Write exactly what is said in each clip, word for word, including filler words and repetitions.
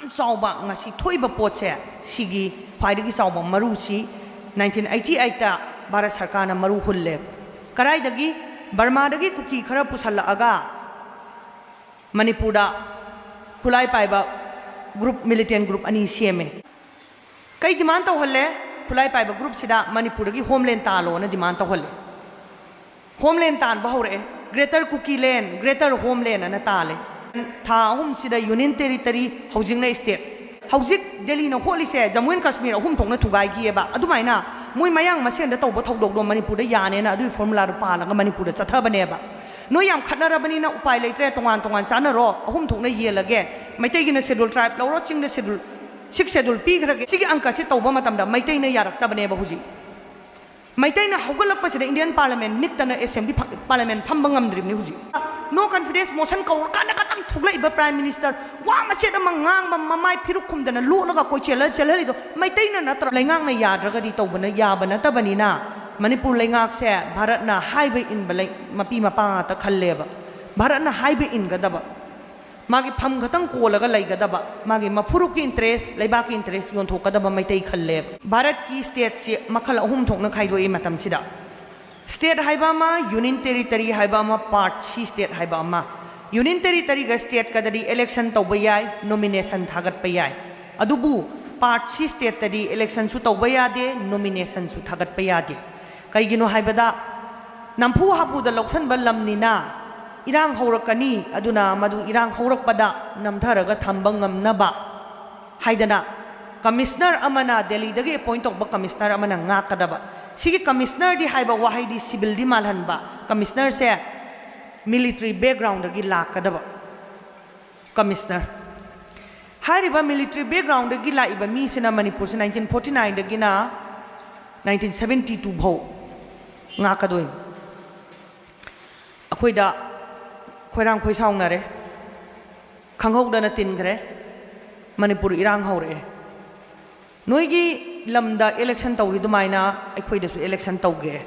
ꯌꯥꯝ ꯆꯥꯎꯕ ꯉꯁꯤ ꯊꯣꯛꯏꯕ ꯄꯣꯠꯁꯦ, ꯁꯤꯒꯤ ꯈ꯭ꯋꯥꯏꯗꯒꯤ ꯆꯥꯎꯕ ꯃꯔꯨꯁꯤ nineteen eighty eight ꯇ ꯚꯥꯔꯠ ꯁꯔꯀꯥꯔꯅ ꯃꯔꯨ ꯍꯨꯜꯂꯦ꯫ ꯀꯗꯥꯏꯗꯒꯤ? ꯕꯔꯃꯥꯗꯒꯤ ꯀꯨꯀꯤ ꯈꯔ ꯄꯨꯁꯜꯂꯛꯑꯒ ꯃꯅꯤꯄꯨꯔꯗ ꯈꯨꯠꯂꯥꯏ ꯄꯥꯏꯕ ꯒ꯭ꯔꯨꯞ, ꯃꯤꯂꯤꯇꯦꯟ ꯒ꯭ꯔꯨꯞ ꯑꯅꯤ ꯁꯦꯝꯃꯦ꯫ ꯀꯩ ꯗꯤꯃꯥꯟ ꯇꯧꯍꯜꯂꯦ? ꯈꯨꯠꯂꯥꯏ ꯄꯥꯏꯕ ꯒ꯭ꯔꯨꯞꯁꯤꯗ ꯃꯅꯤꯄꯨꯔꯗꯒꯤ ꯍꯣꯝꯂꯦꯟ ꯇꯥꯜꯂꯣꯅ ꯗꯤꯃꯥꯟ ꯇꯧꯍꯜꯂꯦ꯫ ꯍꯣꯝꯂꯦꯟ ꯇꯥꯟꯕ ꯍꯧꯔꯛꯑꯦ꯫ ꯒ꯭ꯔꯦꯇꯔ ꯀꯨꯀꯤꯂꯦꯟ, ꯒ꯭ꯔꯦꯇꯔ ꯍꯣꯝꯂꯦꯟ ꯑꯅ ꯇꯥꯜꯂꯦ꯫ ꯊꯥ ꯑꯍꯨꯝꯁꯤꯗ ꯌꯨꯅꯤꯌꯟ ꯇꯦꯔꯤꯇꯔꯤ, ꯍꯧꯖꯤꯛꯅ ꯁ꯭ꯇꯦꯠ꯫ ꯍꯧꯖꯤꯛ ꯗꯦꯜꯂꯤꯅ ꯍꯣꯠꯂꯤꯁꯦ ꯖꯃꯨ ꯑꯦꯟ ꯀꯥꯁꯃꯤꯔ ꯑꯍꯨꯝ ꯊꯣꯛꯅ ꯊꯨꯒꯥꯏꯈꯤꯑꯕ꯫ ꯑꯗꯨꯃꯥꯏꯅ ꯃꯣꯏ ꯃꯌꯥꯡ ꯃꯁꯦꯟꯗ ꯇꯧꯕ ꯊꯧꯗꯣꯛꯇꯣ ꯃꯅꯤꯄꯨꯔꯗ ꯌꯥꯅꯦꯅ ꯑꯗꯨꯒꯤ ꯐꯣꯔꯃꯨꯂꯥꯗꯣ ꯄꯥꯜꯂꯒ ꯃꯅꯤꯄꯨꯔꯗ ꯆꯠꯊꯕꯅꯦꯕ꯫ ꯅꯣꯏ ꯌꯥꯝ ꯈꯠꯅꯔꯕꯅꯤꯅ ꯎꯄꯥꯏ ꯂꯩꯇ꯭ꯔꯦ, ꯇꯣꯉꯥꯟ ꯇꯣꯉꯥꯟ ꯆꯥꯅꯔꯣ, ꯑꯍꯨꯝ ꯊꯣꯛꯅ ꯌꯦꯜꯂꯒꯦ, ꯃꯩꯇꯩꯒꯤꯅ ꯁꯦꯗꯨꯜ ꯇ꯭ꯔꯥꯏꯕ ꯂꯧꯔꯣ, ꯆꯤꯡꯗ ꯁꯦꯗꯨꯜ, ꯁꯤꯛꯁ ꯁꯦꯗꯨꯜ ꯄꯤꯈ꯭ꯔꯒꯦ꯫ ꯁꯤꯒꯤ ꯑꯪꯀꯁꯤ ꯇꯧꯕ ꯃꯇꯝꯗ ꯃꯩꯇꯩꯅ ꯌꯥꯔꯛꯇꯕꯅꯦꯕ ꯍꯧꯖꯤꯛ꯫ ꯃꯩꯇꯩꯅ ꯍꯧꯒꯠꯂꯛꯄꯁꯤꯗ ꯏꯟꯗꯤꯌꯟ ꯄꯥꯔꯂꯤꯌꯥꯃꯦꯟ ꯅꯤꯛꯇꯅ ꯑꯦꯁꯦꯝꯕ꯭ꯂꯤ ꯐ-, ꯄꯥꯔꯂꯤꯌꯥꯃꯦꯟ ꯐꯝꯕ ꯉꯝꯗ꯭ꯔꯤꯕꯅꯤ ꯍꯧꯖꯤꯛ꯫ ꯅꯣ ꯀꯟꯐꯤꯗꯦꯟꯁ ꯃꯣꯁꯟ ꯀꯧꯔꯀꯥꯟꯗ ꯈꯇꯪ ꯊꯣꯛꯂꯛꯏꯕ ꯄ꯭ꯔꯥꯏꯝ ꯃꯤꯅꯤꯁꯇꯔ, ꯋꯥ ꯃꯆꯦꯠ ꯑꯃ ꯉꯥꯡꯕ, ꯃꯃꯥꯏ ꯐꯤꯔꯨꯛ ꯈꯨꯝꯗꯅ ꯂꯣꯠꯂꯒ ꯀꯣꯏꯆꯦꯜꯂ ꯆꯦꯜꯍꯜꯂꯤꯗꯣ ꯃꯩꯇꯩꯅ ꯅꯠꯇ꯭ꯔꯣ? ꯂꯩꯉꯥꯛꯅ ꯌꯥꯗ꯭ꯔꯒꯗꯤ ꯇꯧꯕꯅ ꯌꯥꯕ ꯅꯠꯇꯕꯅꯤꯅ ꯃꯅꯤꯄꯨꯔ ꯂꯩꯉꯥꯛꯁꯦ ꯚꯥꯔꯠꯅ ꯍꯥꯏꯕ ꯏꯟꯕ ꯂꯩ-, ꯃꯄꯤ ꯃꯄꯥ ꯉꯥꯛꯇ ꯈꯜꯂꯦꯕ꯫ ꯚꯥꯔꯠꯅ ꯍꯥꯏꯕ ꯏꯟꯒꯗꯕ, ꯃꯥꯒꯤ ꯐꯝ ꯈꯛꯇꯪ ꯀꯣꯜꯂꯒ ꯂꯩꯒꯗꯕ, ꯃꯥꯒꯤ ꯃꯐꯨꯔꯨꯞꯀꯤ ꯏꯟꯇꯔꯦꯁ, ꯂꯩꯕꯥꯛꯀꯤ ꯏꯟꯇꯔꯦꯁ ꯌꯣꯟꯊꯣꯛꯀꯗꯕ ꯃꯩꯇꯩ ꯈꯜꯂꯦꯕ꯫ ꯚꯥꯔꯠꯀꯤ ꯁ꯭ꯇꯦꯠꯁꯤ ꯃꯈꯜ ꯑꯍꯨꯝ ꯊꯣꯛꯅ ꯈꯥꯏꯗꯣꯛꯏ ꯃꯇꯝꯁꯤꯗ꯫ ꯁ꯭ꯇꯦꯠ ꯍꯥꯏꯕ ꯑꯃ, ꯌꯨꯅꯤꯌꯟ ꯇꯦꯔꯤꯇꯔꯤ ꯍꯥꯏꯕ ꯑꯃ, ꯄꯥꯔꯠ ꯁꯤ ꯁ꯭ꯇꯦꯠ ꯍꯥꯏꯕ ꯑꯃ꯫ ꯌꯨꯅꯤꯌꯟ ꯇꯦꯔꯤꯇꯔꯤꯒ ꯁ꯭ꯇꯦꯠꯀꯗꯗꯤ ꯏꯂꯦꯛꯁꯟ ꯇꯧꯕ ꯌꯥꯏ, ꯅꯣꯃꯤꯅꯦꯁꯟ ꯊꯥꯒꯠꯄ ꯌꯥꯏ꯫ ꯑꯗꯨꯕꯨ ꯄꯥꯔꯠ ꯁꯤ ꯁ꯭ꯇꯦꯠꯇꯗꯤ ꯏꯂꯦꯛꯁꯟꯁꯨ ꯇꯧꯕ ꯌꯥꯗꯦ, ꯅꯣꯃꯤꯅꯦꯁꯟꯁꯨ ꯊꯥꯒꯠꯄ ꯌꯥꯗꯦ꯫ ꯀꯩꯒꯤꯅꯣ ꯍꯥꯏꯕꯗ ꯅꯝꯐꯨ ꯍꯥꯐꯨꯗ ꯂꯧꯁꯟꯕ ꯂꯝꯅꯤꯅ ꯏꯔꯥꯡ ꯍꯧꯔꯛꯀꯅꯤ, ꯑꯗꯨꯅ ꯃꯗꯨ ꯏꯔꯥꯡ ꯍꯧꯔꯛꯄꯗ ꯅꯝꯊꯔꯒ ꯊꯝꯕ ꯉꯝꯅꯕ ꯍꯥꯏꯗꯅ ꯀꯃꯤꯁꯅꯔ ꯑꯃꯅ, ꯗꯦꯜꯂꯤꯗꯒꯤ ꯑꯦꯄꯣꯏꯟ ꯇꯧꯕ ꯀꯃꯤꯁꯅꯔ ꯑꯃꯅ ꯉꯥꯛꯀꯗꯕ꯫ ꯁꯤꯒꯤ ꯀꯃꯤꯁꯅꯔꯗꯤ ꯍꯥꯏꯕ ꯋꯥꯍꯩꯗꯤ ꯁꯤꯚꯤꯜꯗꯤ ꯃꯥꯜꯍꯟꯕ, ꯀꯃꯤꯁꯅꯔꯁꯦ ꯃꯤꯂꯤꯇꯔꯤ ꯕꯦꯛꯒ꯭ꯔꯥꯎꯟꯗꯒꯤ ꯂꯥꯛꯀꯗꯕ ꯀꯃꯤꯁꯅꯔ꯫ ꯍꯥꯏꯔꯤꯕ ꯃꯤꯂꯤꯇꯔꯤ ꯕꯦꯛꯒ꯭ꯔꯥꯎꯟꯗꯒꯤ ꯂꯥꯛꯏꯕ ꯃꯤꯁꯤꯅ ꯃꯅꯤꯄꯨꯔꯁꯤ nineteen forty nineꯗꯒꯤꯅ nineteen seventy two ꯐꯥꯎ ꯉꯥꯛꯀꯗꯣꯏꯅꯤ꯫ ꯑꯩꯈꯣꯏꯗ ꯈꯣꯏꯔꯥꯡ ꯈꯣꯏꯁꯥꯎꯅꯔꯦ, ꯈꯪꯍꯧꯗꯅ ꯇꯤꯟꯈ꯭ꯔꯦ, ꯃꯅꯤꯄꯨꯔ ꯏꯔꯥꯡ ꯍꯧꯔꯛꯑꯦ꯫ ꯅꯣꯏꯒꯤ ꯂꯝꯗ ꯏꯂꯦꯛꯁꯟ ꯇꯧꯔꯤ ꯑꯗꯨꯃꯥꯏꯅ ꯑꯩꯈꯣꯏꯗꯁꯨ ꯏꯂꯦꯛꯁꯟ ꯇꯧꯒꯦ꯫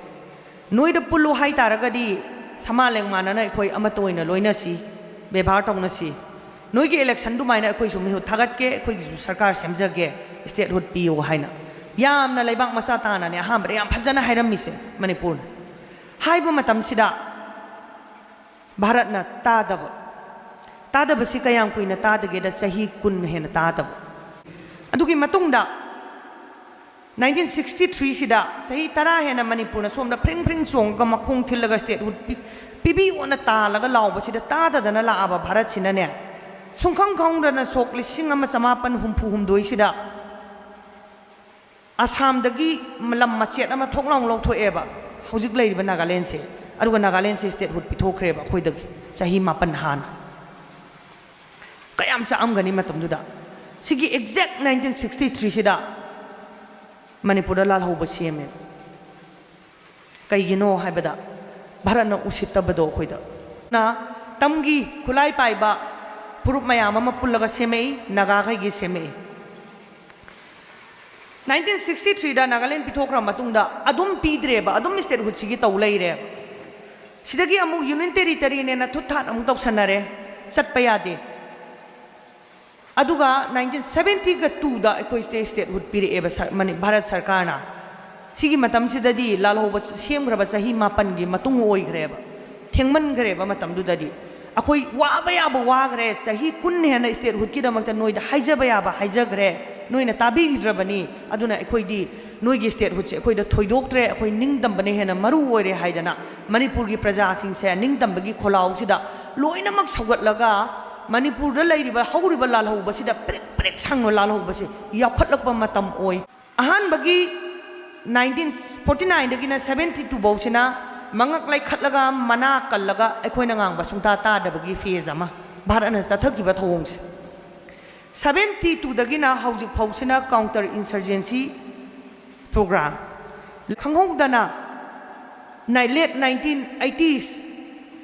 ꯅꯣꯏꯗ ꯄꯨꯜꯂꯨ ꯍꯥꯏ ꯇꯥꯔꯒꯗꯤ ꯁꯃꯥ ꯂꯦꯡꯃꯥꯟꯅꯅ ꯑꯩꯈꯣꯏ ꯑꯃꯠꯇ ꯑꯣꯏꯅ ꯂꯣꯏꯅꯁꯤ, ꯕꯦꯕꯥꯔ ꯇꯧꯅꯁꯤ꯫ ꯅꯣꯏꯒꯤ election ꯑꯗꯨꯃꯥꯏꯅ ꯑꯩꯈꯣꯏꯁꯨ ꯃꯤꯍꯨꯠ ꯊꯥꯒꯠꯀꯦ, ꯑꯩꯈꯣꯏꯒꯤꯁꯨ ꯁꯔꯀꯥꯔ ꯁꯦꯝꯖꯒꯦ, statehood ꯄꯤꯌꯨ ꯍꯥꯏꯅ ꯌꯥꯝꯅ ꯂꯩꯕꯥꯛ ꯃꯆꯥ ꯇꯥꯅꯅꯦ ꯑꯍꯥꯟꯕꯗ ꯌꯥꯝ ꯐꯖꯅ ꯍꯥꯏꯔꯝꯃꯤꯁꯦ ꯃꯅꯤꯄꯨꯔꯅ꯫ ꯍꯥꯏꯕ ꯃꯇꯝꯁꯤꯗ ꯚꯥꯔꯠꯅ ꯇꯥꯗꯕ, ꯇꯥꯗꯕꯁꯤ ꯀꯌꯥꯝ ꯀꯨꯏꯅ ꯇꯥꯗꯒꯦꯗ ꯆꯍꯤ ꯀꯨꯟ ꯍꯦꯟꯅ ꯇꯥꯗꯕ꯫ ꯑꯗꯨꯒꯤ ꯃꯇꯨꯡꯗ nineteen sixty three ꯁꯤꯗ ꯆꯍꯤ ꯇꯔꯥ ꯍꯦꯟꯅ ꯃꯅꯤꯄꯨꯔꯅ ꯁꯣꯝꯗ ꯐ꯭ꯔꯤꯡ ꯐ꯭ꯔꯤꯡ ꯆꯣꯡꯉꯒ ꯃꯈꯣꯡ ꯊꯤꯜꯂꯒ statehood ꯄꯤ-, ꯄꯤꯕꯤꯌꯣꯅ ꯇꯥꯜꯂꯒ ꯂꯥꯎꯕꯁꯤꯗ ꯇꯥꯗꯗꯅ ꯂꯥꯛꯑꯕ ꯚꯥꯔꯠꯁꯤꯅꯅꯦ, ꯁꯨꯡꯈꯪ ꯈꯪꯗꯅ ꯁꯣꯛ ꯂꯤꯁꯤꯡ ꯑꯃ ꯆꯃꯥꯄꯟ ꯍꯨꯝꯐꯨ ꯍꯨꯝꯗꯣꯏꯁꯤꯗ ꯑꯁꯥꯝꯗꯒꯤ ꯂꯝ ꯃꯆꯦꯠ ꯑꯃ ꯊꯣꯛ ꯂꯥꯎ ꯂꯧꯊꯣꯛꯑꯦꯕ ꯍꯧꯖꯤꯛ ꯂꯩꯔꯤꯕ ꯅꯥꯒꯥꯂꯦꯟꯁꯦ꯫ ꯑꯗꯨꯒ ꯅꯥꯒꯥꯂꯦꯟꯁꯦ statehood ꯄꯤꯊꯣꯛꯈ꯭ꯔꯦꯕ ꯑꯩꯈꯣꯏꯗꯒꯤ ꯆꯍꯤ ꯃꯥꯄꯟ ꯍꯥꯟꯅ꯫ ꯀꯌꯥꯝ ꯆꯥꯛꯑꯝꯒꯅꯤ ꯃꯇꯝꯗꯨꯗ? ꯁꯤꯒꯤ exact nineteen sixty three ꯁꯤꯗ ꯃꯅꯤꯄꯨꯔꯗ ꯂꯥꯜꯍꯧꯕ ꯁꯦꯝꯃꯦ꯫ ꯀꯩꯒꯤꯅꯣ ꯍꯥꯏꯕꯗ ꯚꯥꯔꯠꯅ ꯎꯁꯤꯠꯇꯕꯗꯣ ꯑꯩꯈꯣꯏꯗ꯫ ꯅ ꯇꯝꯒꯤ ꯈꯨꯠꯂꯥꯏ ꯄꯥꯏꯕ ꯐꯨꯔꯨꯞ ꯃꯌꯥꯝ ꯑꯃ ꯄꯨꯜꯂꯒ ꯁꯦꯝꯃꯛꯏ, ꯅꯥꯒꯥꯈꯩꯒꯤ ꯁꯦꯝꯃꯛꯏ꯫ Nineteen sixty three ꯗ ꯅꯥꯒꯥꯂꯦꯟ ꯄꯤꯊꯣꯛꯈ꯭ꯔ ꯃꯇꯨꯡꯗ ꯑꯗꯨꯝ ꯄꯤꯗ꯭ꯔꯦꯕ, ꯑꯗꯨꯝ statehood ꯁꯤꯒꯤ ꯇꯧ ꯂꯩꯔꯦ꯫ ꯁꯤꯗꯒꯤ ꯑꯃꯨꯛ Union Territory ꯅꯦꯅ ꯊꯨꯠ ꯊꯥꯠ ꯑꯃꯨꯛ ꯇꯧꯁꯟꯅꯔꯦ, ꯆꯠꯄ ꯌꯥꯗꯦ꯫ ꯑꯗꯨꯒ nineteen seventy ꯒ two ꯗ ꯑꯩꯈꯣꯏ state statehood ꯄꯤꯔꯛꯑꯦꯕ ꯁꯔ-, ꯃꯅꯤ-, ꯚꯥꯔꯠ ꯁꯔꯀꯥꯔꯅ꯫ ꯁꯤꯒꯤ ꯃꯇꯝꯁꯤꯗꯗꯤ ꯂꯥꯜꯍꯧꯕ ꯁꯦꯝꯈ꯭ꯔꯕ ꯆꯍꯤ ꯃꯥꯄꯟꯒꯤ ꯃꯇꯨꯡ ꯑꯣꯏꯈ꯭ꯔꯦꯕ꯫ ꯊꯦꯡꯃꯟꯈ꯭ꯔꯦꯕ ꯃꯇꯝꯗꯨꯗꯗꯤ꯫ ꯑꯩꯈꯣꯏ ꯋꯥꯕ ꯌꯥꯕ ꯋꯥꯈ꯭ꯔꯦ, ꯆꯍꯤ ꯀꯨꯟ ꯍꯦꯟꯅ statehood ꯀꯤꯗꯃꯛꯇ ꯅꯣꯏꯗ ꯍꯥꯏꯖꯕ ꯌꯥꯕ ꯍꯥꯏꯖꯈ꯭ꯔꯦ, ꯅꯣꯏꯅ ꯇꯥꯕꯤꯈꯤꯗ꯭ꯔꯕꯅꯤ꯫ ꯑꯗꯨꯅ ꯑꯩꯈꯣꯏꯗꯤ ꯅꯣꯏꯒꯤ statehood ꯁꯦ ꯑꯩꯈꯣꯏꯗ ꯊꯣꯏꯗꯣꯛꯇ꯭ꯔꯦ, ꯑꯩꯈꯣꯏ ꯅꯤꯡꯇꯝꯕꯅ ꯍꯦꯟꯅ ꯃꯔꯨ ꯑꯣꯏꯔꯦ ꯍꯥꯏꯗꯅ ꯃꯅꯤꯄꯨꯔꯒꯤ ꯄ꯭ꯔꯖꯥꯁꯤꯡꯁꯦ ꯅꯤꯡꯇꯝꯕꯒꯤ ꯈꯣꯜꯂꯥꯎꯁꯤꯗ ꯂꯣꯏꯅꯃꯛ ꯁꯧꯒꯠꯂꯒ ꯃꯅꯤꯄꯨꯔꯗ ꯂꯩꯔꯤꯕ ꯍꯧꯔꯤꯕ ꯂꯥꯜꯍꯧꯕꯁꯤꯗ ꯄ꯭ꯔꯤꯛ ꯄ꯭ꯔꯤꯛ ꯁꯪꯅ ꯂꯥꯜꯍꯧꯕꯁꯦ ꯌꯥꯎꯈꯠꯂꯛꯄ ꯃꯇꯝ ꯑꯣꯏ꯫ ꯑꯍꯥꯟꯕꯒꯤ nineteen forty nine ꯗꯒꯤꯅ seventy two ꯐꯥꯎꯁꯤꯅ ꯃꯉꯛ ꯂꯩꯈꯠꯂꯒ ꯃꯅꯥ ꯀꯜꯂꯒ ꯑꯩꯈꯣꯏꯅ ꯉꯥꯡꯕ ꯁꯨꯡꯇꯥ ꯇꯥꯗꯕꯒꯤ phase ꯑꯃ ꯚꯥꯔꯠꯅ ꯆꯠꯊꯈꯤꯕ ꯊꯧꯑꯣꯡꯁꯦ꯫ Seventy two ꯗꯒꯤꯅ ꯍꯧꯖꯤꯛ ꯐꯥꯎꯁꯤꯅ counter insurgency program꯫ ꯈꯪꯍꯧꯗꯅ ꯅꯥꯏ-, late nineteen eighties,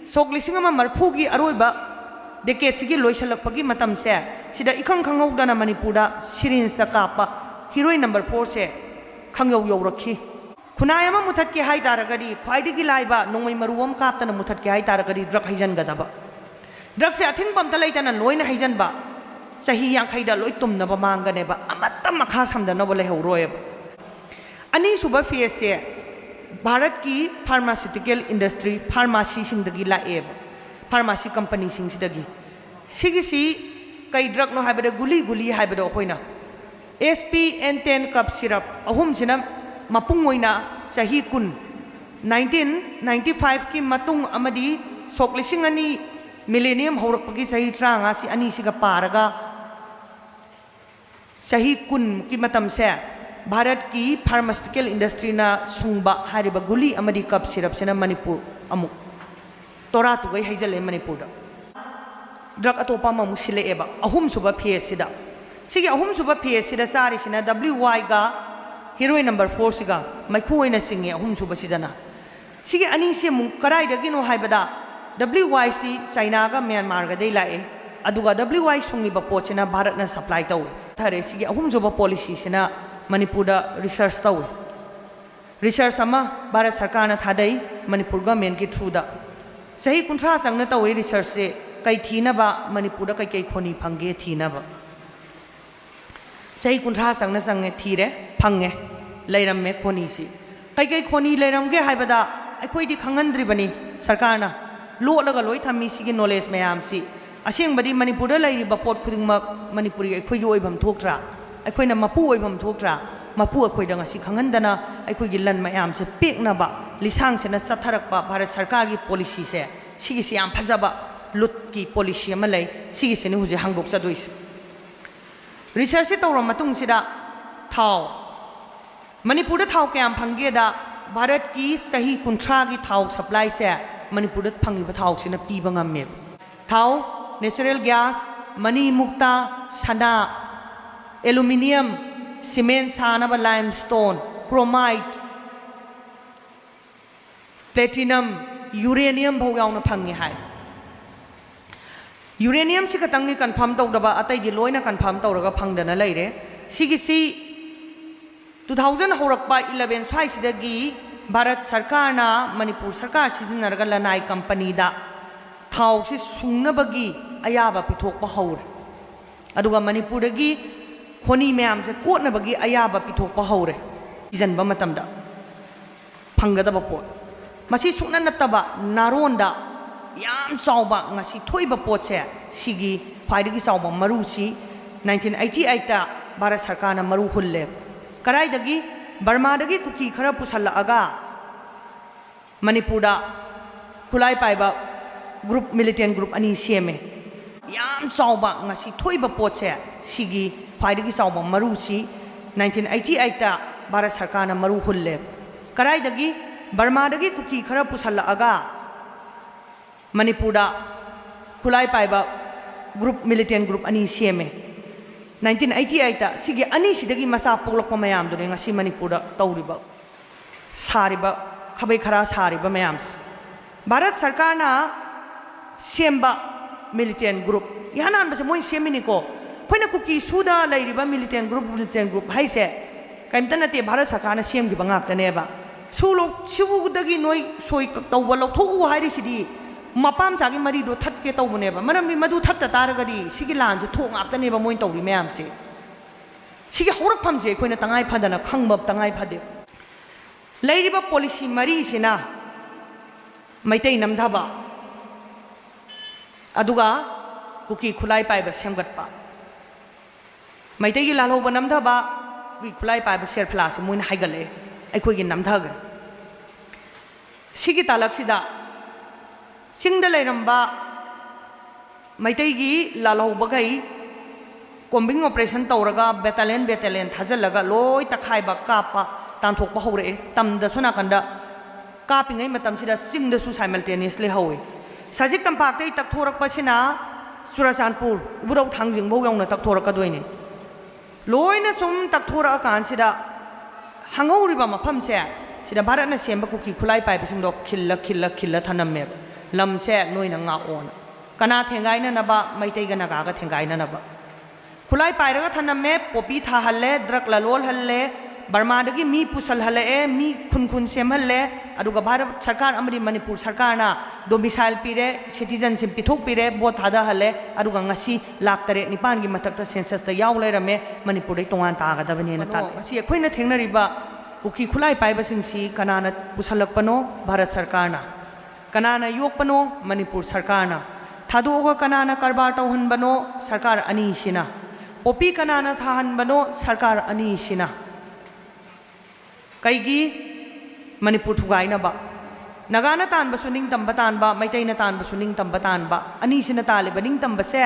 ꯁꯣꯛ ꯂꯤꯁꯤꯡ ꯑꯃ ꯃꯔꯐꯨꯒꯤ ꯑꯔꯣꯏꯕ decade ꯁꯤꯒꯤ ꯂꯣꯏꯁꯤꯜꯂꯛꯄꯒꯤ ꯃꯇꯝꯁꯦ, ꯁꯤꯗ ꯏꯈꯪ ꯈꯪꯍꯧꯗꯅ ꯃꯅꯤꯄꯨꯔꯗ syringe ꯇ ꯀꯥꯞꯄ heroin number four ꯁꯦ ꯈꯪꯌꯧ ꯌꯧꯔꯛꯈꯤ꯫ ꯈꯨꯟꯅꯥꯏ ꯑꯃ ꯃꯨꯊꯠꯀꯦ ꯍꯥꯏ ꯇꯥꯔꯒꯗꯤ ꯈ꯭ꯋꯥꯏꯗꯒꯤ ꯂꯥꯏꯕ ꯅꯣꯡꯃꯩ ꯃꯔꯨ ꯑꯃ ꯀꯥꯞꯇꯅ ꯃꯨꯊꯠꯀꯦ ꯍꯥꯏ ꯇꯥꯔꯒꯗꯤ drug ꯍꯩꯖꯤꯟꯒꯗꯕ꯫ ꯗ꯭ꯔꯒꯁꯦ ꯑꯊꯤꯡꯕ ꯑꯝꯇ ꯂꯩꯇꯅ ꯂꯣꯏꯅ ꯍꯩꯖꯤꯟꯕ, ꯆꯍꯤ ꯌꯥꯡꯈꯩꯗ ꯂꯣꯏ ꯇꯨꯝꯅꯕ ꯃꯥꯡꯒꯅꯦꯕ, ꯑꯃꯠꯇ ꯃꯈꯥ ꯁꯝꯊꯅꯕ ꯂꯩꯍꯧꯔꯣꯏꯕ꯫ ꯑꯅꯤꯁꯨꯕ ꯐꯦꯁꯁꯦ ꯚꯥꯔꯠꯀꯤ ꯐꯥꯔꯃꯥꯁꯤꯇꯤꯀꯦꯜ ꯏꯟꯗꯁꯇ꯭ꯔꯤ, ꯐꯥꯔꯃꯥꯁꯤꯁꯤꯡꯗꯒꯤ ꯂꯥꯛꯑꯦꯕ, ꯐꯥꯔꯃꯥꯁꯤ ꯀꯝꯄꯅꯤꯁꯤꯡꯁꯤꯗꯒꯤ꯫ ꯁꯤꯒꯤꯁꯤ ꯀꯩ ꯗ꯭ꯔꯒꯅꯣ ꯍꯥꯏꯕꯗ ꯒꯨꯂꯤ, ꯒꯨꯂꯤ ꯍꯥꯏꯕꯗꯣ ꯑꯩꯈꯣꯏꯅ ꯑꯦꯁ ꯄꯤ ꯑꯦꯟ ꯇꯦꯟ ꯀꯞ ꯁꯤꯔꯞ ꯑꯍꯨꯝꯁꯤꯅ ꯃꯄꯨꯡ ꯑꯣꯏꯅ ꯆꯍꯤ ꯀꯨꯟ, ꯅꯥꯏꯟꯇꯤꯟ ꯅꯥꯏꯟꯇꯤ ꯐꯥꯏꯚꯀꯤ ꯃꯇꯨꯡ ꯑꯃꯗꯤ ꯁꯣꯛ ꯂꯤꯁꯤꯡ ꯑꯅꯤ ꯃꯤꯂꯦꯅꯤꯌꯝ ꯍꯧꯔꯛꯄꯒꯤ ꯆꯍꯤ ꯇꯔꯥꯃꯉꯥꯁꯤ ꯑꯅꯤꯁꯤꯒ ꯄꯥꯔꯒ ꯆꯍꯤ ꯀꯨꯟꯃꯨꯛꯀꯤ ꯃꯇꯝꯁꯦ ꯚꯥꯔꯠꯀꯤ ꯐꯥꯔꯃꯥꯁꯤꯇꯤꯀꯦꯜ ꯏꯟꯗꯁꯇ꯭ꯔꯤꯅ ꯁꯨꯡꯕ ꯍꯥꯏꯔꯤꯕ ꯒꯨꯂꯤ ꯑꯃꯗꯤ ꯀꯞ ꯁꯤꯔꯞꯁꯤꯅ ꯃꯅꯤꯄꯨꯔ ꯑꯃꯨꯛ ꯇꯣꯔꯥ ꯇꯨꯒꯩ ꯍꯩꯖꯜꯂꯦ ꯃꯅꯤꯄꯨꯔꯗ꯫ ꯗ꯭ꯔꯒ ꯑꯇꯣꯞꯄ ꯑꯃꯃꯨꯛ ꯁꯤꯜꯂꯛꯑꯦꯕ ꯑꯍꯨꯝꯁꯨꯕ ꯐꯦꯁꯁꯤꯗ꯫ ꯁꯤꯒꯤ ꯑꯍꯨꯝꯁꯨꯕ ꯐꯦꯁꯁꯤꯗ ꯆꯥꯔꯤꯁꯤꯅ ꯗꯕ꯭ꯂꯤꯎ ꯋꯥꯏꯒ ꯍꯤꯔꯣꯏꯟ ꯅꯝꯕꯔ ꯐꯣꯔꯁꯤꯒ ꯃꯩꯈꯨ ꯑꯣꯏꯅ ꯆꯤꯡꯉꯦ ꯑꯍꯨꯝꯁꯨꯕꯁꯤꯗꯅ꯫ ꯁꯤꯒꯤ ꯑꯅꯤꯁꯤ ꯑꯃꯨꯛ ꯀꯗꯥꯏꯗꯒꯤꯅꯣ ꯍꯥꯏꯕꯗ, ꯗꯕ꯭ꯂꯤꯎ ꯋꯥꯏꯁꯤ ꯆꯥꯏꯅꯥꯒ ꯃ꯭ꯌꯥꯟꯃꯥꯔꯒꯗꯩ ꯂꯥꯛꯑꯦ, ꯑꯗꯨꯒ ꯗꯕ꯭ꯂꯤꯎ ꯋꯥꯏ ꯁꯨꯡꯉꯤꯕ ꯄꯣꯠꯁꯤꯅ ꯚꯥꯔꯠꯅ ꯁꯄ꯭ꯂꯥꯏ ꯇꯧꯏ꯫ ꯐꯔꯦ, ꯁꯤꯒꯤ ꯑꯍꯨꯝꯁꯨꯕ ꯄꯣꯂꯤꯁꯤꯁꯤꯅ ꯃꯅꯤꯄꯨꯔꯗ ꯔꯤꯁꯔꯁ ꯇꯧꯏ꯫ ꯔꯤꯁꯔꯁ ꯑꯃ ꯚꯥꯔꯠ ꯁꯔꯀꯥꯔꯅ ꯊꯥꯗꯩ, ꯃꯅꯤꯄꯨꯔ ꯒꯃꯦꯟꯒꯤ ꯊ꯭ꯔꯨꯗ꯫ ꯆꯍꯤ ꯀꯨꯟꯊ꯭ꯔꯥ ꯆꯪꯅ ꯇꯧꯏ ꯔꯤꯁꯔꯁꯁꯦ꯫ ꯀꯩ ꯊꯤꯅꯕ? ꯃꯅꯤꯄꯨꯔꯗ ꯀꯩꯀꯩ ꯈꯣꯅꯤ ꯐꯪꯒꯦ ꯊꯤꯅꯕ꯫ ꯆꯍꯤ ꯀꯨꯟꯊ꯭ꯔꯥ ꯆꯪꯅ ꯆꯪꯉꯦ, ꯊꯤꯔꯦ, ꯐꯪꯉꯦ, ꯂꯩꯔꯝꯃꯦ ꯈꯣꯅꯤꯁꯤ꯫ ꯀꯩꯀꯩ ꯈꯣꯅꯤ ꯂꯩꯔꯝꯒꯦ ꯍꯥꯏꯕꯗ ꯑꯩꯈꯣꯏꯗꯤ ꯈꯪꯍꯟꯗ꯭ꯔꯤꯕꯅꯤ ꯁꯔꯀꯥꯔꯅ꯫ ꯂꯣꯠꯂꯒ ꯂꯣꯏ ꯊꯝꯃꯤ ꯁꯤꯒꯤ ꯅꯣꯂꯦꯖ ꯃꯌꯥꯝꯁꯤ꯫ ꯑꯁꯦꯡꯕꯗꯤ ꯃꯅꯤꯄꯨꯔꯗ ꯂꯩꯔꯤꯕ ꯄꯣꯠ ꯈꯨꯗꯤꯡꯃꯛ ꯃꯅꯤꯄꯨꯔꯤ ꯑꯩꯈꯣꯏꯒꯤ ꯑꯣꯏꯐꯝ ꯊꯣꯛꯇ꯭ꯔꯥ? ꯑꯩꯈꯣꯏꯅ ꯃꯄꯨ ꯑꯣꯏꯐꯝ ꯊꯣꯛꯇ꯭ꯔꯥ? ꯃꯄꯨ ꯑꯩꯈꯣꯏꯗ ꯉꯁꯤ ꯈꯪꯍꯟꯗꯅ ꯑꯩꯈꯣꯏꯒꯤ ꯂꯟ ꯃꯌꯥꯝꯁꯦ ꯄꯦꯛꯅꯕ ꯂꯤꯁꯥꯡꯁꯤꯅ ꯆꯠꯊꯔꯛꯄ ꯚꯥꯔꯠ ꯁꯔꯀꯥꯔꯒꯤ ꯄꯣꯂꯤꯁꯤꯁꯦ, ꯁꯤꯒꯤꯁꯤ ꯌꯥꯝ ꯐꯖꯕ ꯂꯨꯠꯀꯤ ꯄꯣꯂꯤꯁꯤ ꯑꯃ ꯂꯩ꯫ ꯁꯤꯒꯤꯁꯤꯅꯤ ꯍꯧꯖꯤꯛ ꯍꯥꯡꯗꯣꯛꯆꯗꯣꯏꯁꯦ꯫ ꯔꯤꯁꯔꯁꯁꯤ ꯇꯧꯔ ꯃꯇꯨꯡꯁꯤꯗ ꯊꯥꯎ, ꯃꯅꯤꯄꯨꯔꯗ ꯊꯥꯎ ꯀꯌꯥꯝ ꯐꯪꯒꯦꯗ, ꯚꯥꯔꯠꯀꯤ ꯆꯍꯤ ꯀꯨꯟꯊ꯭ꯔꯥꯒꯤ ꯊꯥꯎ ꯁꯄ꯭ꯂꯥꯏꯁꯦ ꯃꯅꯤꯄꯨꯔꯗ ꯐꯪꯉꯤꯕ ꯊꯥꯎꯁꯤꯅ ꯄꯤꯕ ꯉꯝꯃꯦꯕ꯫ ꯊꯥꯎ, ꯅꯦꯆꯔꯦꯜ ꯒ꯭ꯌꯥꯁ, ꯃꯅꯤ ꯃꯨꯛꯇꯥ, ꯁꯅꯥ, ꯑꯦꯂꯨꯃꯤꯅꯤꯌꯝ, ꯁꯤꯃꯦꯟ ꯁꯥꯅꯕ ꯂꯥꯏꯝ ꯁ꯭ꯇꯣꯟ, ꯀ꯭ꯔꯣꯃꯥꯏꯠ, ꯄ꯭ꯂꯦꯇꯤꯅꯝ, ꯌꯨꯔꯦꯅꯤꯌꯝ ꯐꯥꯎ ꯌꯥꯎꯅ ꯐꯪꯉꯤ ꯍꯥꯏ꯫ ꯌꯨꯔꯦꯅꯤꯌꯝꯁꯤ ꯈꯛꯇꯪꯅꯤ ꯀꯟꯐꯥꯔꯝ ꯇꯧꯗꯕ, ꯑꯇꯩꯗꯤ ꯂꯣꯏꯅ ꯀꯟꯐꯥꯔꯝ ꯇꯧꯔꯒ ꯐꯪꯗꯅ ꯂꯩꯔꯦ꯫ ꯁꯤꯒꯤꯁꯤ ꯇꯨ ꯊꯥꯎꯖꯟ ꯍꯧꯔꯛꯄ ꯏꯂꯚꯦꯟ ꯁ꯭ꯋꯥꯏꯁꯤꯗꯒꯤ ꯚꯥꯔꯠ ꯁꯔꯀꯥꯔꯅ, ꯃꯅꯤꯄꯨꯔ ꯁꯔꯀꯥꯔ ꯁꯤꯖꯤꯟꯅꯔꯒ ꯂꯅꯥꯏ ꯀꯝꯄꯅꯤꯗ ꯊꯥꯎꯁꯤ ꯁꯨꯡꯅꯕꯒꯤ ꯑꯌꯥꯕ ꯄꯤꯊꯣꯛꯄ ꯍꯧꯔꯦ꯫ ꯑꯗꯨꯒ ꯃꯅꯤꯄꯨꯔꯗꯒꯤ ꯈꯣꯅꯤ ꯃꯌꯥꯝꯁꯦ ꯀꯣꯠꯅꯕꯒꯤ ꯑꯌꯥꯕ ꯄꯤꯊꯣꯛꯄ ꯍꯧꯔꯦ꯫ ꯊꯤꯖꯤꯟꯕ ꯃꯇꯝꯗ ꯐꯪꯒꯗꯕ ꯄꯣꯠ, ꯃꯁꯤ ꯁꯨꯡꯅ ꯅꯠꯇꯕ ꯅꯥꯔꯣꯟꯗ ꯌꯥꯝ ꯆꯥꯎꯕ ꯉꯁꯤ ꯊꯣꯛꯏꯕ ꯄꯣꯠꯁꯦ, ꯁꯤꯒꯤ ꯈ꯭ꯋꯥꯏꯗꯒꯤ ꯆꯥꯎꯕ ꯃꯔꯨꯁꯤ ꯅꯥꯏꯟꯇꯤꯟ ꯑꯩꯠꯇꯤ ꯑꯩꯠꯇ ꯚꯥꯔꯠ ꯁꯔꯀꯥꯔꯅ ꯃꯔꯨ ꯍꯨꯜꯂꯦ꯫ ꯀꯗꯥꯏꯗꯒꯤ? ꯕꯔꯃꯥꯗꯒꯤ ꯀꯨꯀꯤ ꯈꯔ ꯄꯨꯁꯜꯂꯛꯑꯒ ꯃꯅꯤꯄꯨꯔꯗ ꯈꯨꯠꯂꯥꯏ ꯄꯥꯏꯕ group, militant group ꯑꯅꯤ ꯁꯦꯝꯃꯦ꯫ ꯌꯥꯝ ꯆꯥꯎꯕ ꯉꯁꯤ ꯊꯣꯛꯏꯕ ꯄꯣꯠꯁꯦ, ꯁꯤꯒꯤ ꯈ꯭ꯋꯥꯏꯗꯒꯤ ꯆꯥꯎꯕ ꯃꯔꯨꯁꯤ ꯅꯥꯏꯟꯇꯤꯟ ꯑꯩꯠꯇꯤ ꯑꯩꯠꯇ ꯚꯥꯔꯠ ꯁꯔꯀꯥꯔꯅ ꯃꯔꯨ ꯍꯨꯜꯂꯦ꯫ ꯀꯗꯥꯏꯗꯒꯤ? ꯕꯔꯃꯥꯗꯒꯤ ꯀꯨꯀꯤ ꯈꯔ ꯄꯨꯁꯜꯂꯛꯑꯒ ꯃꯅꯤꯄꯨꯔꯗ ꯈꯨꯠꯂꯥꯏ ꯄꯥꯏꯕ group, militant group ꯑꯅꯤ ꯁꯦꯝꯃꯦ꯫ ꯅꯥꯏꯟꯇꯤꯟ ꯑꯩꯠꯇꯤ ꯑꯩꯠꯇ ꯁꯤꯒꯤ ꯑꯅꯤꯁꯤꯗꯒꯤ ꯃꯆꯥ ꯄꯣꯛꯂꯛꯄ ꯃꯌꯥꯝꯗꯨꯅꯤ ꯉꯁꯤ ꯃꯅꯤꯄꯨꯔꯗ ꯇꯧꯔꯤꯕ, ꯁꯥꯔꯤꯕ, ꯈꯥꯕꯩ ꯈꯔꯥ ꯁꯥꯔꯤꯕ ꯃꯌꯥꯝꯁꯦ꯫ ꯚꯥꯔꯠ ꯁꯔꯀꯥꯔꯅ ꯁꯦꯝꯕ militant group, ꯏꯍꯥꯟ ꯍꯥꯟꯕꯁꯦ ꯃꯣꯏ ꯁꯦꯝꯃꯤꯅꯤꯀꯣ꯫ ꯑꯩꯈꯣꯏꯅ ꯀꯨꯀꯤ ꯁꯨꯗ ꯂꯩꯔꯤꯕ militant group, militant group ꯍꯥꯏꯁꯦ ꯀꯔꯤꯝꯇ ꯅꯠꯇꯦ, ꯚꯥꯔꯠ ꯁꯔꯀꯥꯔꯅ ꯁꯦꯝꯈꯤꯕ ꯉꯥꯛꯇꯅꯦꯕ꯫ ꯁꯨ ꯂꯧ-, ꯁꯨꯗꯒꯤ ꯅꯣꯏ ꯁꯣꯏ ꯀ-, ꯇꯧꯕ ꯂꯧꯊꯣꯛꯎ ꯍꯥꯏꯔꯤꯁꯤꯗꯤ ꯃꯄꯥ ꯃꯆꯥꯒꯤ ꯃꯔꯤꯗꯣ ꯊꯠꯀꯦ ꯇꯧꯕꯅꯦꯕ꯫ ꯃꯔꯝꯗꯤ ꯃꯗꯨ ꯊꯠꯇ ꯇꯥꯔꯒꯗꯤ ꯁꯤꯒꯤ ꯂꯥꯟꯁꯦ ꯊꯣꯛ ꯉꯥꯛꯇꯅꯦꯕ ꯃꯣꯏꯅ ꯇꯧꯔꯤ ꯃꯌꯥꯝꯁꯦ꯫ ꯁꯤꯒꯤ ꯍꯧꯔꯛꯐꯝꯁꯦ ꯑꯩꯈꯣꯏꯅ ꯇꯉꯥꯏ ꯐꯗꯅ ꯈꯪꯕ ꯇꯉꯥꯏ ꯐꯗꯦ꯫ ꯂꯩꯔꯤꯕ policy ꯃꯔꯤꯁꯤꯅ ꯃꯩꯇꯩ ꯅꯝꯊꯕ, ꯑꯗꯨꯒ ꯀꯨꯀꯤ ꯈꯨꯠꯂꯥꯏ ꯄꯥꯏꯕ ꯁꯦꯝꯒꯠꯄ꯫ ꯃꯩꯇꯩꯒꯤ ꯂꯥꯜꯍꯧꯕ ꯅꯝꯊꯕ, ꯀꯨꯀꯤ ꯈꯨꯠꯂꯥꯏ ꯄꯥꯏꯕ ꯁꯦꯔꯐꯂꯥꯁꯤ ꯃꯣꯏꯅ ꯍꯥꯏꯒꯠꯂꯛꯑꯦ, ꯑꯩꯈꯣꯏꯒꯤ ꯅꯝꯊꯈ꯭ꯔꯦ꯫ ꯁꯤꯒꯤ ꯇꯥꯂꯛꯁꯤꯗ ꯆꯤꯡꯗ ꯂꯩꯔꯝꯕ ꯃꯩꯇꯩꯒꯤ ꯂꯥꯜꯍꯧꯕꯈꯩ combing operation ꯇꯧꯔꯒ battalion battalion ꯊꯥꯖꯤꯜꯂꯒ ꯂꯣꯏ ꯇꯛꯈꯥꯏꯕ, ꯀꯥꯞꯄ, ꯇꯥꯟꯊꯣꯛꯄ ꯍꯧꯔꯛꯑꯦ꯫ ꯇꯝꯗꯁꯨ ꯅꯥꯀꯟꯗ ꯀꯥꯞꯄꯤꯉꯩ ꯃꯇꯝꯁꯤꯗ ꯆꯤꯡꯗꯁꯨ simultaneously ꯍꯧꯏ꯫ ꯁꯖꯤꯛ ꯇꯝꯄꯥꯛꯇꯩ ꯇꯛꯊꯣꯔꯛꯄꯁꯤꯅ ꯆꯨꯔꯆꯥꯟꯄꯨꯔ, ꯏꯕꯨꯙꯧ ꯊꯥꯡꯖꯤꯡꯐꯧ ꯌꯧꯅ ꯇꯛꯊꯣꯔꯛꯀꯗꯣꯏꯅꯤ꯫ ꯂꯣꯏꯅ ꯁꯨꯝ ꯇꯛꯊꯣꯔꯛꯑꯀꯥꯟꯁꯤꯗ ꯍꯪꯍꯧꯔꯤꯕ ꯃꯐꯝꯁꯦ, ꯁꯤꯗ ꯚꯥꯔꯠꯅ ꯁꯦꯝꯕ ꯀꯨꯀꯤ ꯈꯨꯠꯂꯥꯏ ꯄꯥꯏꯕꯁꯤꯡꯗꯣ ꯈꯤꯜꯂ, ꯈꯤꯜꯂ, ꯈꯤꯜꯂ ꯊꯅꯝꯃꯦꯕ꯫ ꯂꯝꯁꯦ ꯅꯣꯏꯅ ꯉꯥꯛꯑꯣꯅ꯫ ꯀꯅꯥ ꯊꯦꯡꯒꯥꯏꯅꯅꯕ? ꯃꯩꯇꯩꯒ ꯅꯥꯒꯥꯒ ꯊꯦꯡꯒꯥꯏꯅꯅꯕ꯫ ꯈꯨꯠꯂꯥꯏ ꯄꯥꯏꯔꯒ ꯊꯅꯝꯃꯦ, poppy ꯊꯥꯍꯜꯂꯦ, drug ꯂꯂꯣꯜꯍꯜꯂꯦ, ꯕꯔꯃꯥꯗꯒꯤ ꯃꯤ ꯄꯨꯁꯜꯍꯜꯂꯛꯑꯦ, ꯃꯤ ꯈꯨꯟ ꯈꯨꯟ ꯁꯦꯝꯍꯜꯂꯦ, ꯑꯗꯨꯒ ꯚꯥꯔꯠ ꯁꯔꯀꯥꯔ ꯑꯃꯗꯤ ꯃꯅꯤꯄꯨꯔ ꯁꯔꯀꯥꯔꯅ domicile ꯄꯤꯔꯦ, citizenship ꯄꯤꯊꯣꯛꯄꯤꯔꯦ, ꯚꯣꯠ ꯊꯥꯗꯍꯜꯂꯦ, ꯑꯗꯨꯒ ꯉꯁꯤ ꯂꯥꯈ ꯇꯔꯦꯠ ꯅꯤꯄꯥꯟꯒꯤ ꯃꯊꯛꯇ censusꯇ ꯌꯥꯎ ꯂꯩꯔꯝꯃꯦ, ꯃꯅꯤꯄꯨꯔꯗꯩ ꯇꯣꯉꯥꯟ ꯇꯥꯒꯗꯕꯅꯦꯅ ꯇꯥꯛꯂꯦ꯫ ꯉꯁꯤ ꯑꯩꯈꯣꯏꯅ ꯊꯦꯡꯅꯔꯤꯕ ꯀꯨꯀꯤ ꯈꯨꯠꯂꯥꯏ ꯄꯥꯏꯕꯁꯤꯡꯁꯤ ꯀꯅꯥꯅ ꯄꯨꯁꯜꯂꯛꯄꯅꯣ? ꯚꯥꯔꯠ ꯁꯔꯀꯥꯔꯅ꯫ ꯀꯅꯥꯅ ꯌꯣꯛꯄꯅꯣ? ꯃꯅꯤꯄꯨꯔ ꯁꯔꯀꯥꯔꯅ꯫ ꯊꯥꯗꯣꯛꯑꯒ ꯀꯅꯥꯅ ꯀꯔꯕꯥꯔ ꯇꯧꯍꯟꯕꯅꯣ? ꯁꯔꯀꯥꯔ ꯑꯅꯤꯁꯤꯅ꯫ ꯄꯣꯄꯤ ꯀꯅꯥꯅ ꯊꯥꯍꯟꯕꯅꯣ? ꯁꯔꯀꯥꯔ ꯑꯅꯤꯁꯤꯅ꯫ ꯀꯩꯒꯤ? ꯃꯅꯤꯄꯨꯔ ꯊꯨꯒꯥꯏꯅꯕ꯫ ꯅꯥꯒꯥꯅ ꯇꯥꯟꯕꯁꯨ ꯅꯤꯡꯇꯝꯕ ꯇꯥꯟꯕ, ꯃꯩꯇꯩꯅ ꯇꯥꯟꯕꯁꯨ ꯅꯤꯡꯇꯝꯕ ꯇꯥꯟꯕ꯫ ꯑꯅꯤꯁꯤꯅ ꯇꯥꯜꯂꯤꯕ ꯅꯤꯡꯇꯝꯕꯁꯦ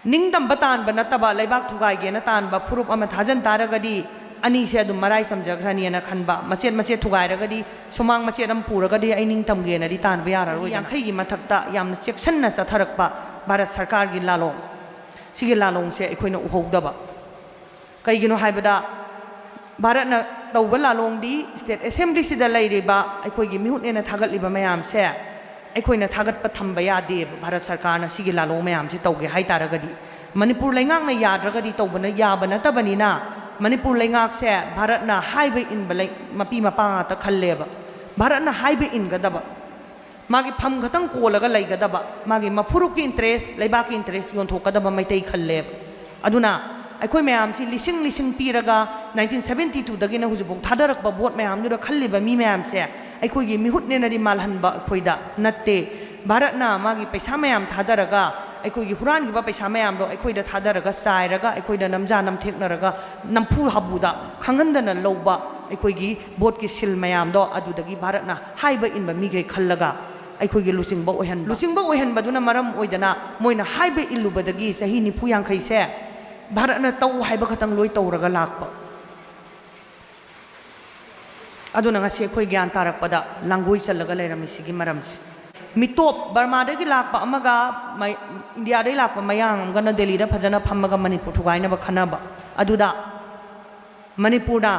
ꯅꯤꯡꯇꯝꯕ ꯇꯥꯟꯕ ꯅꯠꯇꯕ, ꯂꯩꯕꯥꯛ ꯊꯨꯒꯥꯏꯒꯦꯅ ꯇꯥꯟꯕ ꯐꯨꯔꯨꯞ ꯑꯃ ꯊꯥꯖꯟ ꯇꯥꯔꯒꯗꯤ, ꯑꯅꯤꯁꯦ ꯑꯗꯨꯝ ꯃꯔꯥꯏ ꯆꯝꯖꯈ꯭ꯔꯅꯤꯅ ꯈꯟꯕ꯫ ꯃꯆꯦꯠ ꯃꯆꯦꯠ ꯊꯨꯒꯥꯏꯔꯒꯗꯤ, ꯁꯨꯃꯥꯡ ꯃꯆꯦꯠ ꯑꯃ ꯄꯨꯔꯒꯗꯤ ꯑꯩ ꯅꯤꯡꯇꯝꯒꯦꯅꯗꯤ ꯇꯥꯟꯕ ꯌꯥꯔꯔꯣꯏꯗꯅ꯫ ꯆꯍꯤ ꯌꯥꯡꯈꯩꯒꯤ ꯃꯊꯛꯇ ꯌꯥꯝꯅ ꯆꯦꯛꯁꯤꯟꯅ ꯆꯠꯊꯔꯛꯄ ꯚꯥꯔꯠ ꯁꯔꯀꯥꯔꯒꯤ ꯂꯥꯂꯣꯡ, ꯁꯤꯒꯤ ꯂꯥꯂꯣꯡꯁꯦ ꯑꯩꯈꯣꯏꯅ ꯎꯍꯧꯗꯕ꯫ ꯀꯩꯒꯤꯅꯣ ꯍꯥꯏꯕꯗ, ꯚꯥꯔꯠꯅ ꯇꯧꯕ ꯂꯥꯂꯣꯡꯗꯤ state assemblyꯁꯤꯗ ꯂꯩꯔꯤꯕ ꯑꯩꯈꯣꯏꯒꯤ ꯃꯤꯍꯨꯠꯅꯦꯅ ꯊꯥꯒꯠꯂꯤꯕ ꯃꯌꯥꯝꯁꯦ ꯑꯩꯈꯣꯏꯅ ꯊꯥꯒꯠꯄ ꯊꯝꯕ ꯌꯥꯗꯦꯕ꯫ ꯚꯥꯔꯠ ꯁꯔꯀꯥꯔꯅ ꯁꯤꯒꯤ ꯂꯥꯂꯣꯡ ꯃꯌꯥꯝꯁꯦ ꯇꯧꯒꯦ ꯍꯥꯏ ꯇꯥꯔꯒꯗꯤ, ꯃꯅꯤꯄꯨꯔ ꯂꯩꯉꯥꯛꯅ ꯌꯥꯗ꯭ꯔꯒꯗꯤ ꯇꯧꯕꯅ ꯌꯥꯕ ꯅꯠꯇꯕꯅꯤꯅ, ꯃꯅꯤꯄꯨꯔ ꯂꯩꯉꯥꯛꯁꯦ ꯚꯥꯔꯠꯅ ꯍꯥꯏꯕ ꯏꯟꯕ ꯂꯩ-, ꯃꯄꯤ ꯃꯄꯥ ꯉꯥꯛꯇ ꯈꯜꯂꯦꯕ꯫ ꯚꯥꯔꯠꯅ ꯍꯥꯏꯕ ꯏꯟꯒꯗꯕ, ꯃꯥꯒꯤ ꯐꯝ ꯈꯛꯇꯪ ꯀꯣꯜꯂꯒ ꯂꯩꯒꯗꯕ, ꯃꯥꯒꯤ ꯃꯐꯨꯔꯨꯞꯀꯤ interest, ꯂꯩꯕꯥꯛꯀꯤ interest ꯌꯣꯟꯊꯣꯛꯀꯗꯕ ꯃꯩꯇꯩ ꯈꯜꯂꯦꯕ꯫ ꯑꯗꯨꯅ ꯑꯩꯈꯣꯏ ꯃꯌꯥꯝꯁꯤ ꯂꯤꯁꯤꯡ ꯂꯤꯁꯤꯡ ꯄꯤꯔꯒ nineteen seventy twoꯗꯒꯤꯅ ꯍꯧꯖꯤꯛꯐꯥꯎ ꯊꯥꯗꯔꯛꯄ ꯚꯣꯠ ꯃꯌꯥꯝꯗꯨꯗ ꯈꯜꯂꯤꯕ ꯃꯤ ꯃꯌꯥꯝꯁꯦ ꯑꯩꯈꯣꯏꯒꯤ ꯃꯤꯍꯨꯠꯅꯦꯅꯗꯤ ꯃꯥꯜꯍꯟꯕ ꯑꯩꯈꯣꯏꯗ ꯅꯠꯇꯦ꯫ ꯚꯥꯔꯠꯅ ꯃꯥꯒꯤ ꯄꯩꯁꯥ ꯃꯌꯥꯝ ꯊꯥꯗꯔꯒ, ꯑꯩꯈꯣꯏꯒꯤ ꯍꯨꯔꯥꯟꯈꯤꯕ ꯄꯩꯁꯥ ꯃꯌꯥꯝꯗꯣ ꯑꯩꯈꯣꯏꯗ ꯊꯥꯗꯔꯒ, ꯆꯥꯏꯔꯒ, ꯑꯩꯈꯣꯏꯗ ꯅꯝꯖꯥ ꯅꯝꯊꯦꯛꯅꯔꯒ, ꯅꯝꯐꯨ ꯍꯥꯕꯨꯗ ꯈꯪꯍꯟꯗꯅ ꯂꯧꯕ ꯑꯩꯈꯣꯏꯒꯤ ꯚꯣꯠꯀꯤ ꯁꯤꯜ ꯃꯌꯥꯝꯗꯣ ꯑꯗꯨꯗꯒꯤ ꯚꯥꯔꯠꯅ ꯍꯥꯏꯕ ꯏꯟꯕ ꯃꯤꯈꯩ ꯈꯜꯂꯒ ꯑꯩꯈꯣꯏꯒꯤ ꯂꯨꯆꯤꯡꯕ ꯑꯣꯏꯍꯟꯕ꯫ ꯂꯨꯆꯤꯡꯕ ꯑꯣꯏꯍꯟꯕꯗꯨꯅ ꯃꯔꯝ ꯑꯣꯏꯗꯅ ꯃꯣꯏꯅ ꯍꯥꯏꯕ ꯏꯜꯂꯨꯕꯗꯒꯤ ꯆꯍꯤ ꯅꯤꯐꯨ ꯌꯥꯡꯈꯩꯁꯦ ꯚꯥꯔꯠꯅ ꯇꯧ ꯍꯥꯏꯕ ꯈꯛꯇꯪ ꯂꯣꯏ ꯇꯧꯔꯒ ꯂꯥꯛꯄ꯫ ꯑꯗꯨꯅ ꯉꯁꯤ ꯑꯩꯈꯣꯏ ꯒ꯭ꯌꯥꯟ ꯇꯥꯔꯛꯄꯗ ꯂꯥꯡꯒꯣꯏ ꯆꯜꯂꯒ ꯂꯩꯔꯝꯃꯤ ꯁꯤꯒꯤ ꯃꯔꯝꯁꯦ꯫ ꯃꯤꯇꯣꯞ ꯕꯔꯃꯥꯗꯒꯤ ꯂꯥꯛꯄ ꯑꯃꯒ ꯃꯩ-, ꯏꯟꯗꯤꯌꯥꯗꯒꯤ ꯂꯥꯛꯄ ꯃꯌꯥꯡ ꯑꯃꯒꯅ ꯗꯦꯜꯂꯤꯗ ꯐꯖꯅ ꯐꯝꯃꯒ ꯃꯅꯤꯄꯨꯔ ꯊꯨꯒꯥꯏꯅꯕ ꯈꯟꯅꯕ꯫ ꯑꯗꯨꯗ ꯃꯅꯤꯄꯨꯔꯅ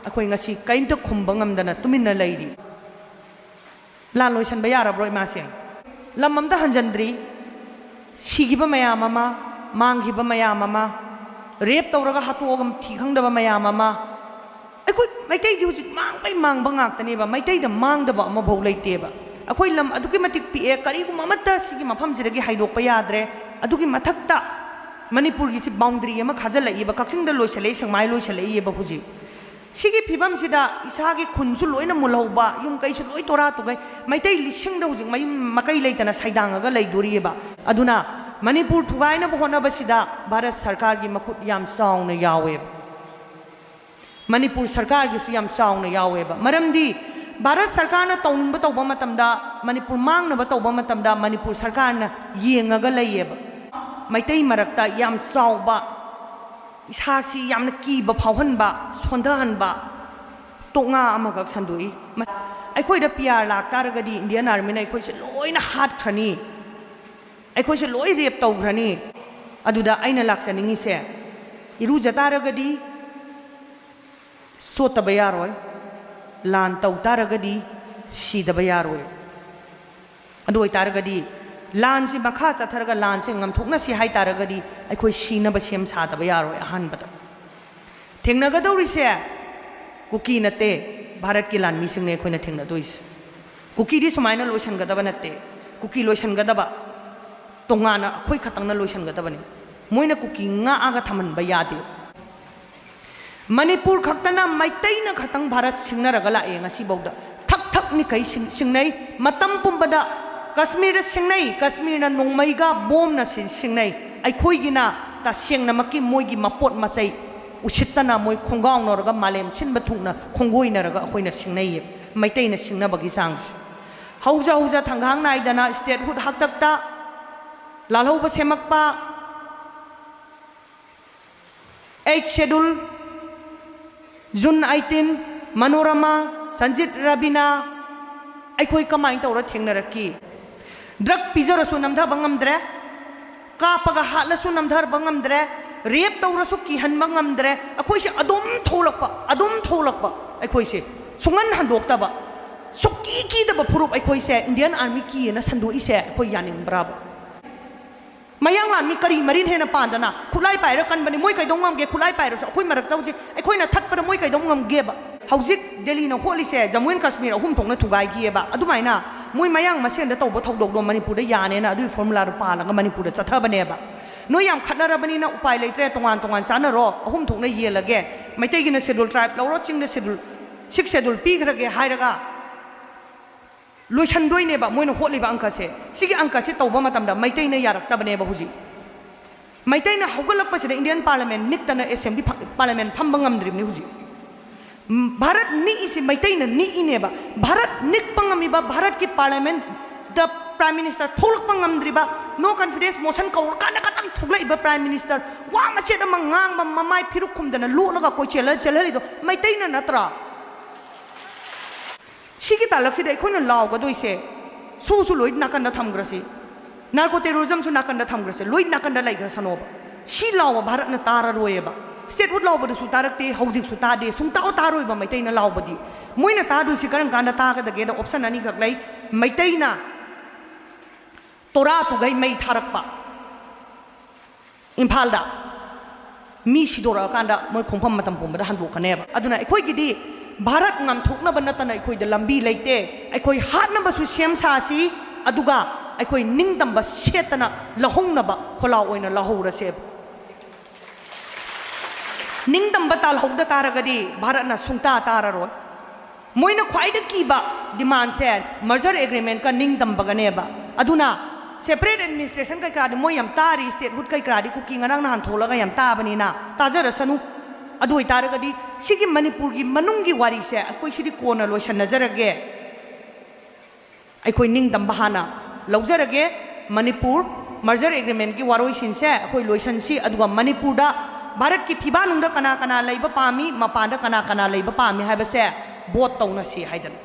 ꯑꯩꯈꯣꯏ ꯉꯁꯤ ꯀꯔꯤꯝꯇ ꯈꯨꯝꯕ ꯉꯝꯗꯅ ꯇꯨꯃꯤꯟꯅ ꯂꯩꯔꯤ꯫ ꯂꯥꯟ ꯂꯣꯏꯁꯟꯕ ꯌꯥꯔꯕ꯭ꯔꯣ, ꯏꯃꯥꯁꯤꯡ? ꯂꯝ ꯑꯝꯇ ꯍꯟꯖꯟꯗ꯭ꯔꯤ꯫ ꯁꯤꯈꯤꯕ ꯃꯌꯥꯝ ꯑꯃ, ꯃꯥꯡꯈꯤꯕ ꯃꯌꯥꯝ ꯑꯃ, ꯔꯦꯞ ꯇꯧꯔꯒ ꯍꯥꯠꯇꯣꯛꯑꯒ ꯊꯤ ꯈꯪꯗꯕ ꯃꯌꯥꯝ ꯑꯃ꯫ ꯑꯩꯈꯣꯏ ꯃꯩꯇꯩꯗꯤ ꯍꯧꯖꯤꯛ ꯃꯥꯡꯕꯩ ꯃꯥꯡꯕ ꯉꯥꯛꯇꯅꯦꯕ, ꯃꯩꯇꯩꯗ ꯃꯥꯡꯗꯕ ꯑꯃꯐꯥꯎ ꯂꯩꯇꯦꯕ꯫ ꯑꯩꯈꯣꯏ ꯂꯝ ꯑꯗꯨꯛꯀꯤ ꯃꯇꯤꯛ ꯄꯤꯛꯑꯦ, ꯀꯔꯤꯒꯨꯝꯕ ꯑꯃꯠꯇ ꯁꯤꯒꯤ ꯃꯐꯝꯁꯤꯗꯒꯤ ꯍꯥꯏꯗꯣꯛꯄ ꯌꯥꯗ꯭ꯔꯦ꯫ ꯑꯗꯨꯒꯤ ꯃꯊꯛꯇ ꯃꯅꯤꯄꯨꯔꯒꯤꯁꯤ ꯕꯥꯎꯟꯗꯔꯤ ꯑꯃ ꯈꯥꯖꯤꯜꯂꯛꯏꯕ, ꯀꯛꯆꯤꯡꯗ ꯂꯣꯏꯁꯤꯜꯂꯛꯏ, ꯁꯦꯛꯃꯥꯏ ꯂꯣꯏꯁꯤꯜꯂꯛꯏꯑꯕ ꯍꯧꯖꯤꯛ꯫ ꯁꯤꯒꯤ ꯐꯤꯕꯝꯁꯤꯗ ꯏꯁꯥꯒꯤ ꯈꯨꯟꯁꯨ ꯂꯣꯏꯅ ꯃꯨꯜꯍꯧꯕ, ꯌꯨꯝ ꯀꯩꯁꯨ ꯂꯣꯏ ꯇꯣꯔꯥ ꯇꯨꯒꯩ, ꯃꯩꯇꯩ ꯂꯤꯁꯤꯡꯗ ꯍꯧꯖꯤꯛ ꯃꯌꯨꯝ ꯃꯀꯩ ꯂꯩꯇꯅ ꯁꯩꯗꯥꯡꯉꯒ ꯂꯩꯗꯣꯔꯤꯑꯕ꯫ ꯑꯗꯨꯅ ꯃꯅꯤꯄꯨꯔ ꯊꯨꯒꯥꯏꯅꯕ ꯍꯣꯠꯅꯕꯁꯤꯗ ꯚꯥꯔꯠ ꯁꯔꯀꯥꯔꯒꯤ ꯃꯈꯨꯠ ꯌꯥꯝ ꯆꯥꯎꯅ ꯌꯥꯎꯋꯦꯕ꯫ ꯃꯅꯤꯄꯨꯔ ꯁꯔꯀꯥꯔꯒꯤꯁꯨ ꯌꯥꯝ ꯆꯥꯎꯅ ꯌꯥꯎꯋꯦꯕ꯫ ꯃꯔꯝꯗꯤ ꯚꯥꯔꯠ ꯁꯔꯀꯥꯔꯅ ꯇꯧꯅꯤꯡꯕ ꯇꯧꯕ ꯃꯇꯝꯗ, ꯃꯅꯤꯄꯨꯔ ꯃꯥꯡꯅꯕ ꯇꯧꯕ ꯃꯇꯝꯗ ꯃꯅꯤꯄꯨꯔ ꯁꯔꯀꯥꯔꯅ ꯌꯦꯡꯉꯒ ꯂꯩꯌꯦꯕ꯫ ꯃꯩꯇꯩ ꯃꯔꯛꯇ ꯌꯥꯝ ꯆꯥꯎꯕ, ꯏꯁꯥꯁꯤ ꯌꯥꯝꯅ ꯀꯤꯕ ꯐꯥꯎꯍꯟꯕ, ꯁꯣꯟꯊꯍꯟꯕ ꯇꯣꯛꯉꯥ ꯑꯃꯈꯛ ꯁꯟꯗꯣꯛꯏ꯫ ꯃ-, ꯑꯩꯈꯣꯏꯗ ꯄꯤ ꯑꯥꯔ ꯂꯥꯛꯇꯥꯔꯒꯗꯤ ꯏꯟꯗꯤꯌꯟ ꯑꯥꯔꯃꯤꯅ ꯑꯩꯈꯣꯏꯁꯦ ꯂꯣꯏꯅ ꯍꯥꯠꯈ꯭ꯔꯅꯤ, ꯑꯩꯈꯣꯏꯁꯦ ꯂꯣꯏ ꯔꯦꯞ ꯇꯧꯈ꯭ꯔꯅꯤ꯫ ꯑꯗꯨꯗ ꯑꯩꯅ ꯂꯥꯛꯆꯅꯤꯡꯉꯤꯁꯦ, ꯏꯔꯨꯖ ꯇꯥꯔꯒꯗꯤ ꯆꯣꯠꯇꯕ ꯌꯥꯔꯣꯏ, ꯂꯥꯟ ꯇꯧ ꯇꯥꯔꯒꯗꯤ ꯁꯤꯗꯕ ꯌꯥꯔꯣꯏ꯫ ꯑꯗꯨ ꯑꯣꯏꯇꯥꯔꯒꯗꯤ ꯂꯥꯟꯁꯤ ꯃꯈꯥ ꯆꯠꯊꯔꯒ ꯂꯥꯟꯁꯦ ꯉꯝꯊꯣꯛꯅꯁꯤ ꯍꯥꯏ ꯇꯥꯔꯒꯗꯤ ꯑꯩꯈꯣꯏ ꯁꯤꯅꯕ ꯁꯦꯝ ꯁꯥꯗꯕ ꯌꯥꯔꯣꯏ꯫ ꯑꯍꯥꯟꯕꯗ ꯊꯦꯡꯅꯒꯗꯧꯔꯤꯁꯦ ꯀꯨꯀꯤ ꯅꯠꯇꯦ, ꯚꯥꯔꯠꯀꯤ ꯂꯥꯟꯃꯤꯁꯤꯡꯅꯦ ꯑꯩꯈꯣꯏꯅ ꯊꯦꯡꯅꯗꯣꯏꯁꯦ꯫ ꯀꯨꯀꯤꯗꯤ ꯁꯨꯃꯥꯏꯅ ꯂꯣꯏꯁꯤꯟꯒꯗꯕ ꯅꯠꯇꯦ꯫ ꯀꯨꯀꯤ ꯂꯣꯏꯁꯤꯟꯒꯗꯕ ꯇꯣꯉꯥꯟꯅ ꯑꯩꯈꯣꯏ ꯈꯛꯇꯪꯅ ꯂꯣꯏꯁꯤꯟꯒꯗꯕꯅꯤ꯫ ꯃꯣꯏꯅ ꯀꯨꯀꯤ ꯉꯥꯛꯑꯒ ꯊꯝꯍꯟꯕ ꯌꯥꯗꯦ꯫ ꯃꯅꯤꯄꯨꯔ ꯈꯛꯇꯅ, ꯃꯩꯇꯩꯅ ꯈꯛꯇꯪ ꯚꯥꯔꯠ ꯁꯤꯡꯅꯔꯒ ꯂꯥꯛꯑꯦ ꯉꯁꯤꯐꯥꯎꯗ꯫ ꯊꯛ ꯊꯛ ꯅꯤꯀꯩ ꯁꯤꯡ-, ꯁꯤꯡꯅꯩ꯫ ꯃꯇꯝ ꯄꯨꯝꯕꯗ ꯀꯥꯁꯃꯤꯔꯗ ꯁꯤꯡꯅꯩ, ꯀꯥꯁꯃꯤꯔꯅ ꯅꯣꯡꯃꯩꯒ ꯕꯣꯝꯅ ꯁꯤ-, ꯁꯤꯡꯅꯩ꯫ ꯑꯩꯈꯣꯏꯒꯤꯅ ꯇꯁꯦꯡꯅꯃꯛꯀꯤ ꯃꯣꯏꯒꯤ ꯃꯄꯣꯠ ꯃꯆꯩ ꯎꯁꯤꯠꯇꯅ ꯃꯣꯏ ꯈꯣꯡꯒꯥꯎꯅꯔꯒ ꯃꯥꯂꯦꯝ ꯁꯤꯟꯕ ꯊꯨꯡꯅ ꯈꯣꯡꯒꯣꯏꯅꯔꯒ ꯑꯩꯈꯣꯏꯅ ꯁꯤꯡꯅꯩꯌꯦ, ꯃꯩꯇꯩꯅ ꯁꯤꯡꯅꯕꯒꯤ ꯆꯥꯡꯁꯦ꯫ ꯍꯧꯖ ꯍꯧꯖ ꯊꯪꯒꯥꯡ ꯅꯥꯏꯗꯅ statehood ꯍꯥꯛꯇꯛꯇ ꯂꯥꯜꯍꯧꯕ ꯁꯦꯝꯃꯛꯄ, eighth schedule, June eighteen, Manorama, Sanjit Rabina, ꯑꯩꯈꯣꯏ ꯀꯃꯥꯏꯅ ꯇꯧꯔ ꯊꯦꯡꯅꯔꯛꯈꯤ? ꯗ꯭ꯔꯒ ꯄꯤꯖꯔꯁꯨ ꯅꯝꯊꯕ ꯉꯝꯗ꯭ꯔꯦ, ꯀꯥꯞꯄꯒ ꯍꯥꯠꯂꯁꯨ ꯅꯝꯊꯕ ꯉꯝꯗ꯭ꯔꯦ, ꯔꯦꯞ ꯇꯧꯔꯁꯨ ꯀꯤꯍꯟꯕ ꯉꯝꯗ꯭ꯔꯦ꯫ ꯑꯩꯈꯣꯏꯁꯦ ꯑꯗꯨꯝ ꯊꯣꯛꯂꯛꯄ, ꯑꯗꯨꯝ ꯊꯣꯛꯂꯛꯄ, ꯑꯩꯈꯣꯏꯁꯦ ꯁꯨꯡꯍꯟ ꯍꯟꯗꯣꯛꯇꯕ, ꯁꯨꯛꯀꯤ ꯀꯤꯗꯕ ꯐꯨꯔꯨꯞ ꯑꯩꯈꯣꯏꯁꯦ ꯏꯟꯗꯤꯌꯟ ꯑꯥꯔꯃꯤ ꯀꯤꯌꯦꯅ ꯁꯟꯗꯣꯛꯏꯁꯦ ꯑꯩꯈꯣꯏ ꯌꯥꯅꯤꯡꯕ꯭ꯔꯥꯕ? ꯃꯌꯥꯡ ꯂꯥꯟꯃꯤ ꯀꯔꯤ ꯃꯔꯤꯟ ꯍꯦꯟꯅ ꯄꯥꯟꯗꯅ? ꯈꯨꯠꯂꯥꯏ ꯄꯥꯏꯔ ꯀꯟꯕꯅꯤ꯫ ꯃꯣꯏ ꯀꯩꯗꯧ ꯉꯝꯒꯦ? ꯈꯨꯠꯂꯥꯏ ꯄꯥꯏꯔꯁꯨ ꯑꯩꯈꯣꯏ ꯃꯔꯛꯇ ꯍꯧꯖꯤꯛ ꯑꯩꯈꯣꯏꯅ ꯊꯠꯄꯗ ꯃꯣꯏ ꯀꯩꯗꯧ ꯉꯝꯒꯦꯕ? ꯍꯧꯖꯤꯛ ꯗꯦꯜꯂꯤꯅ ꯍꯣꯠꯂꯤꯁꯦ ꯖꯃꯨ ꯑꯦꯟ ꯀꯥꯁꯃꯤꯔ ꯑꯍꯨꯝ ꯊꯣꯛꯅ ꯊꯨꯒꯥꯏꯈꯤꯑꯕ꯫ ꯑꯗꯨꯃꯥꯏꯅ ꯃꯣꯏ ꯃꯌꯥꯡ ꯃꯁꯦꯟꯗ ꯇꯧꯕ ꯊꯧꯗꯣꯛꯗꯣ ꯃꯅꯤꯄꯨꯔꯗ ꯌꯥꯅꯦꯅ ꯑꯗꯨꯒꯤ ꯐꯣꯔꯃꯨꯂꯥꯗꯣ ꯄꯥꯜꯂꯒ ꯃꯅꯤꯄꯨꯔꯗ ꯆꯠꯊꯕꯅꯦꯕ꯫ ꯅꯣꯏ ꯌꯥꯝ ꯈꯠꯅꯔꯕꯅꯤꯅ ꯎꯄꯥꯏ ꯂꯩꯇ꯭ꯔꯦ, ꯇꯣꯉꯥꯟ ꯇꯣꯉꯥꯟ ꯆꯥꯅꯔꯣ, ꯑꯍꯨꯝ ꯊꯣꯛꯅ ꯌꯦꯜꯂꯒꯦ, ꯃꯩꯇꯩꯒꯤꯅ ꯁꯦꯗꯨꯜ ꯇ꯭ꯔꯥꯏꯕ ꯂꯧꯔꯣ, ꯆꯤꯡꯗ ꯁꯦꯗꯨꯜ, ꯁꯤꯛꯁ ꯁꯦꯗꯨꯜ ꯄꯤꯈ꯭ꯔꯒꯦ ꯍꯥꯏꯔꯒ ꯂꯣꯏꯁꯟꯗꯣꯏꯅꯦꯕ ꯃꯣꯏꯅ ꯍꯣꯠꯂꯤꯕ ꯑꯪꯀꯁꯦ꯫ ꯁꯤꯒꯤ ꯑꯪꯀꯁꯦ ꯇꯧꯕ ꯃꯇꯝꯗ ꯃꯩꯇꯩꯅ ꯌꯥꯔꯛꯇꯕꯅꯦꯕ ꯍꯧꯖꯤꯛ꯫ ꯃꯩꯇꯩꯅ ꯍꯧꯒꯠꯂꯛꯄꯁꯤꯗ ꯏꯟꯗꯤꯌꯟ ꯄꯥꯔꯂꯃꯦꯟ ꯅꯤꯛꯇꯅ ꯑꯦꯁꯦꯝꯕ꯭ꯂꯤ ꯐ-, ꯄꯥꯔꯂꯃꯦꯟ ꯐꯝꯕ ꯉꯝꯗ꯭ꯔꯤꯕꯅꯤ ꯍꯧꯖꯤꯛ꯫ ꯎꯝ, ꯚꯥꯔꯠ ꯅꯤꯛꯏꯁꯤ ꯃꯩꯇꯩꯅ ꯅꯤꯛꯏꯅꯦꯕ꯫ ꯚꯥꯔꯠ ꯅꯤꯛꯄ ꯉꯝꯃꯤꯕ, ꯚꯥꯔꯠꯀꯤ ꯄꯥꯔꯂꯃꯦꯟꯗ ꯄ꯭ꯔꯥꯏꯝ ꯃꯤꯅꯤꯁꯇꯔ ꯊꯣꯛꯂꯛꯄ ꯉꯝꯗ꯭ꯔꯤꯕ, ꯅꯣ ꯀꯟꯐꯤꯗꯦꯟꯁ ꯃꯣꯁꯟ ꯀꯧꯔꯀꯥꯟꯗ ꯈꯛꯇꯪ ꯊꯣꯛꯂꯛꯏꯕ ꯄ꯭ꯔꯥꯏꯝ ꯃꯤꯅꯤꯁꯇꯔ, ꯋꯥ ꯃꯆꯦꯠ ꯑꯃ ꯉꯥꯡꯕ, ꯃꯃꯥꯏ ꯐꯤꯔꯨꯛ ꯈꯨꯝꯗꯅ ꯂꯣꯠꯂꯒ ꯀꯣꯏꯆꯦꯜꯂ ꯆꯦꯜꯍꯜꯂꯤꯗꯣ ꯃꯩꯇꯩꯅ ꯅꯠꯇ꯭ꯔꯥ? ꯁꯤꯒꯤ ꯇꯥꯂꯛꯁꯤꯗ ꯑꯩꯈꯣꯏꯅ ꯂꯥꯎꯒꯗꯣꯏꯁꯦ, ꯁꯨꯁꯨ ꯂꯣꯏ ꯅꯥꯀꯟꯗ ꯊꯝꯈ꯭ꯔꯁꯤ, ꯅꯥꯔꯀꯣ ꯇꯦꯔꯣꯔꯤꯖꯝꯁꯨ ꯅꯥꯀꯟꯗ ꯊꯝꯈ꯭ꯔꯁꯦ, ꯂꯣꯏ ꯅꯥꯀꯟꯗ ꯂꯩꯈ꯭ꯔꯁꯅꯣꯕ꯫ ꯁꯤ ꯂꯥꯎꯕ ꯚꯥꯔꯠꯅ ꯇꯥꯔꯔꯣꯏꯌꯦꯕ꯫ ꯁ꯭ꯇꯦꯠꯍꯨꯗ ꯂꯥꯎꯕꯗꯁꯨ ꯇꯥꯔꯛꯇꯦ, ꯍꯧꯖꯤꯛꯁꯨ ꯇꯥꯗꯦ, ꯁꯨꯡꯇꯥ ꯇꯥꯔꯣꯏꯕ ꯃꯩꯇꯩꯅ ꯂꯥꯎꯕꯗꯤ꯫ ꯃꯣꯏꯅ ꯇꯥꯗꯣꯏꯁꯤ ꯀꯔꯝ ꯀꯥꯟꯗ ꯇꯥꯒꯗꯒꯦꯗ ꯑꯣꯞꯁꯟ ꯑꯅꯤꯈꯛ ꯂꯩ꯫ ꯃꯩꯇꯩꯅ ꯇꯣꯔꯥ ꯇꯨꯒꯩ ꯃꯩ ꯊꯥꯔꯛꯄ, ꯏꯝꯐꯥꯜꯗ ꯃꯤ ꯁꯤꯗꯣꯔꯛꯑꯀꯥꯟꯗ ꯃꯣꯏ ꯈꯣꯡꯐꯝ ꯃꯇꯝ ꯄꯨꯝꯕꯗ ꯍꯟꯗꯣꯛꯀꯅꯦꯕ꯫ ꯑꯗꯨꯅ ꯑꯩꯈꯣꯏꯒꯤꯗꯤ ꯚꯥꯔꯠ ꯉꯝꯊꯣꯛꯅꯕ ꯅꯠꯇꯅ ꯑꯩꯈꯣꯏꯗ ꯂꯝꯕꯤ ꯂꯩꯇꯦ꯫ ꯑꯩꯈꯣꯏ ꯍꯥꯠꯅꯕꯁꯨ ꯁꯦꯝ ꯁꯥꯁꯤ, ꯑꯗꯨꯒ ꯑꯩꯈꯣꯏ ꯅꯤꯡꯇꯝꯕ ꯁꯦꯠꯇꯅ ꯂꯧꯍꯧꯅꯕ ꯈꯣꯜꯂꯥꯎ ꯑꯣꯏꯅ ꯂꯧꯍꯧꯔꯁꯦꯕ꯫ ꯅꯤꯡꯇꯝꯕ ꯇꯥꯜꯍꯧꯗ ꯇꯥꯔꯒꯗꯤ ꯚꯥꯔꯠꯅ ꯁꯨꯡꯇꯥ ꯇꯥꯔꯔꯣꯏ꯫ ꯃꯣꯏꯅ ꯈ꯭ꯋꯥꯏꯗꯒꯤ ꯀꯤꯕ ꯗꯤꯃꯥꯟꯁꯦ ꯃꯔꯖꯔ ꯑꯦꯒ꯭ꯔꯤꯃꯦꯟꯠꯀ ꯅꯤꯡꯇꯝꯕꯒꯅꯦꯕ꯫ ꯑꯗꯨꯅ ꯁꯦꯄꯔꯦꯠ ꯑꯦꯗꯃꯤꯅꯤꯁꯇ꯭ꯔꯦꯁꯟ ꯀꯩꯀꯥꯗꯤ ꯃꯣꯏ ꯌꯥꯝ ꯇꯥꯔꯤ, ꯁ꯭ꯇꯦꯠꯍꯨꯗ ꯀꯩꯀꯥꯗꯤ ꯀꯨꯀꯤ ꯉꯔꯥꯡ ꯅꯍꯥꯟ ꯊꯣꯛꯂꯒ ꯌꯥꯝ ꯇꯥꯕꯅꯤꯅ ꯇꯥꯖꯔꯁꯅꯨ꯫ ꯑꯗꯨ ꯑꯣꯏꯇꯥꯔꯒꯗꯤ ꯁꯤꯒꯤ ꯃꯅꯤꯄꯨꯔꯒꯤ ꯃꯅꯨꯡꯒꯤ ꯋꯥꯔꯤꯁꯦ ꯑꯩꯈꯣꯏ ꯁꯤꯗꯤ ꯀꯣꯟꯅ ꯂꯣꯏꯁꯟꯅꯖꯔꯒꯦ꯫ ꯑꯩꯈꯣꯏ ꯅꯤꯡꯇꯝꯕ ꯍꯥꯟꯅ ꯂꯧꯖꯔꯒꯦ꯫ ꯃꯅꯤꯄꯨꯔ ꯃꯔꯖꯔ ꯑꯦꯒ꯭ꯔꯤꯃꯦꯟꯠꯀꯤ ꯋꯥꯔꯣꯏꯁꯤꯟꯁꯦ ꯑꯩꯈꯣꯏ ꯂꯣꯏꯁꯟꯁꯤ, ꯑꯗꯨꯒ ꯃꯅꯤꯄꯨꯔꯗ ꯚꯥꯔꯠꯀꯤ ꯐꯤꯕꯥꯅꯨꯡꯗ ꯀꯅꯥ ꯀꯅꯥ ꯂꯩꯕ ꯄꯥꯝꯃꯤ, ꯃꯄꯥꯟꯗ ꯀꯅꯥ ꯀꯅꯥ ꯂꯩꯕ ꯄꯥꯝꯃꯤ ꯍꯥꯏꯕꯁꯦ ꯚꯣꯠ ꯇꯧꯅꯁꯤ ꯍꯥꯏꯗꯅ꯫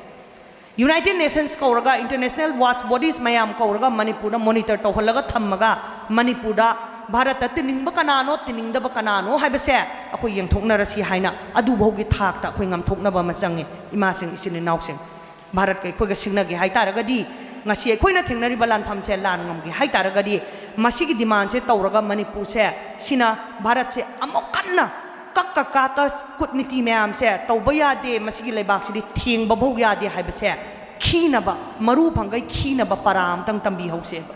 ꯌꯨꯅꯥꯏꯇꯦꯗ ꯅꯦꯁꯟꯁ ꯀꯧꯔꯒ, ꯏꯟꯇꯔꯅꯦꯁꯅꯦꯜ ꯋꯥꯆ ꯕꯣꯗꯤꯁ ꯃꯌꯥꯝ ꯀꯧꯔꯒ ꯃꯅꯤꯄꯨꯔꯗ ꯃꯣꯅꯤꯇꯔ ꯇꯧꯍꯜꯂꯒ ꯊꯝꯃꯒ, ꯃꯅꯤꯄꯨꯔꯗ ꯚꯥꯔꯠꯇ ꯇꯤꯟꯅꯤꯡꯕ ꯀꯅꯥꯅꯣ, ꯇꯤꯟꯅꯤꯡꯗꯕ ꯀꯅꯥꯅꯣ ꯍꯥꯏꯕꯁꯦ ꯑꯩꯈꯣꯏ ꯌꯦꯡꯊꯣꯛꯅꯔꯁꯤ ꯍꯥꯏꯅ ꯑꯗꯨꯐꯥꯎꯒꯤ ꯊꯥꯛꯇ ꯑꯩꯈꯣꯏ ꯉꯝꯊꯣꯛꯅꯕ ꯑꯃ ꯆꯪꯉꯤ, ꯏꯃꯥꯁꯤꯡ, ꯏꯆꯤꯟ ꯏꯅꯥꯎꯁꯤꯡ꯫ ꯚꯥꯔꯠꯀ ꯑꯩꯈꯣꯏꯒ ꯁꯤꯡꯅꯒꯦ ꯍꯥꯏ ꯇꯥꯔꯒꯗꯤ, ꯉꯁꯤ ꯑꯩꯈꯣꯏꯅ ꯊꯦꯡꯅꯔꯤꯕ ꯂꯥꯟꯐꯝꯁꯦ ꯂꯥꯟ ꯉꯝꯒꯦ ꯍꯥꯏ ꯇꯥꯔꯒꯗꯤ, ꯃꯁꯤꯒꯤ ꯗꯤꯃꯥꯟꯁꯦ ꯇꯧꯔꯒ ꯃꯅꯤꯄꯨꯔꯁꯦ, ꯁꯤꯅ ꯚꯥꯔꯠꯁꯦ ꯑꯃꯨꯛ ꯀꯟꯅ ꯀꯛꯀ ꯀꯥꯛꯀ ꯀꯨꯠꯅꯤꯇꯤ ꯃꯌꯥꯝꯁꯦ ꯇꯧꯕ ꯌꯥꯗꯦ, ꯃꯁꯤꯒꯤ ꯂꯩꯕꯥꯛꯁꯤꯗꯤ ꯊꯦꯡꯕ ꯐꯥꯎ ꯌꯥꯗꯦ ꯍꯥꯏꯕꯁꯦ ꯈꯤꯅꯕ, ꯃꯔꯨ ꯐꯪꯒꯩ ꯈꯤꯅꯕ ꯄꯔꯥ ꯑꯝꯇꯪ ꯇꯝꯕꯤꯍꯧꯁꯦꯕ꯫